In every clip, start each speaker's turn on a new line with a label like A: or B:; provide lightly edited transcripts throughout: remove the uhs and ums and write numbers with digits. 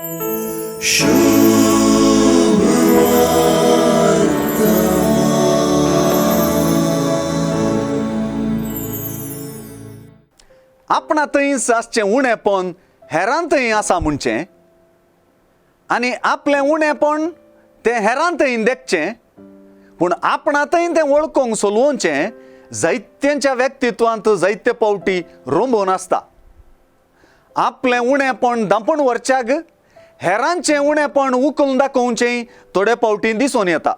A: आपणा थंयच आसचें उणेपण हेरां थंय आसा म्हणचें आनी आपलें उणेपण तें हेरां थंय देखचें, पूण आपणा थंय तें वळखूंक सोलवचें जायत्यांच्या व्यक्तित्वांत जायते पावटी रोंबोवन आसता. आपलें उणेपण दांपून व्हरच्याक हेरांचें उणेपण उखलून दाखोवचें थोडे पावटी दिसून येता.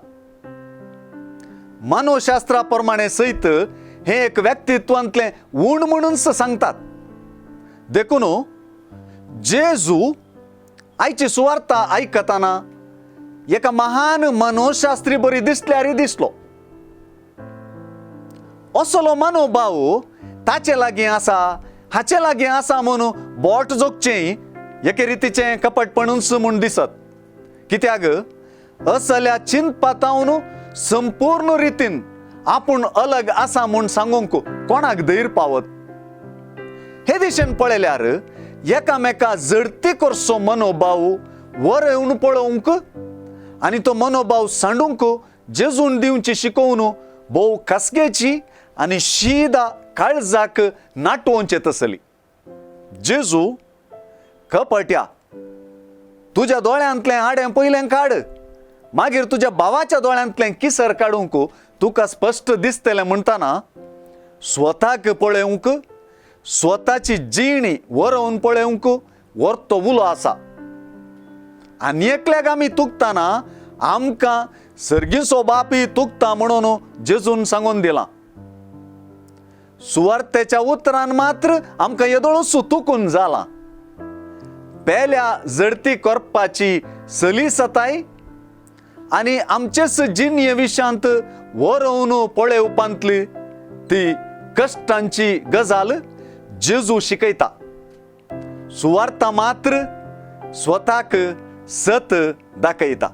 A: मानवशास्त्रा प्रमाणे सयत हें एक व्यक्तित्वांतलें ऊण म्हणून सांगतात. देखून जेजू आयची सुवार्ता आयकतना एका महान मनोशास्त्री बरी दिसल्यार दिसलो. असलो मनोभाव ताचे लागीं आसा, हाचे लागीं आसा म्हणून बोट जोगचें एके रितीचें कपटपणूच म्हूण दिसत. कित्याक असल्या चिंतपातावन संपूर्ण रितीन आपूण अलग आसा म्हूण सांगूंक कोणाक धैर्य पावत? हे दिशेन पळयल्यार एकामेका जडती करचो मनोभाव वर येवन पळोवंक आनी तो मनोभाव सांडूंक जेजून दिवची शिकोवन भोव खासगेची आनी शीदा काळजाक नाटोवचे तसली. जेजू कपट्या तुज्या दोळ्यांतलें आडें पयलें काड, मागीर तुज्या भावाच्या दोळ्यांतलें किसर काडूंक तुका स्पश्ट दिसतलें म्हणटना स्वताक पळोवंक, स्वताची जिणी वरोवन पळोवंक वर्तो उलो आसा. आनी एकल्याक आमी तुकतना आमकां सर्गीचो बापी तुकता म्हणून जेजून सांगून दिलां. सुवार्थेच्या उतरान मात्र आमकां येदोळूच तुकून जाला. पेल्या जडती करपाची सलीसताय आनी आमचेच जिणये विशांत वरोवन पळोवपांतली ती कश्टांची गजाल जेजू शिकयता. सुवार्ता मात्र स्वताक सत दाखयता.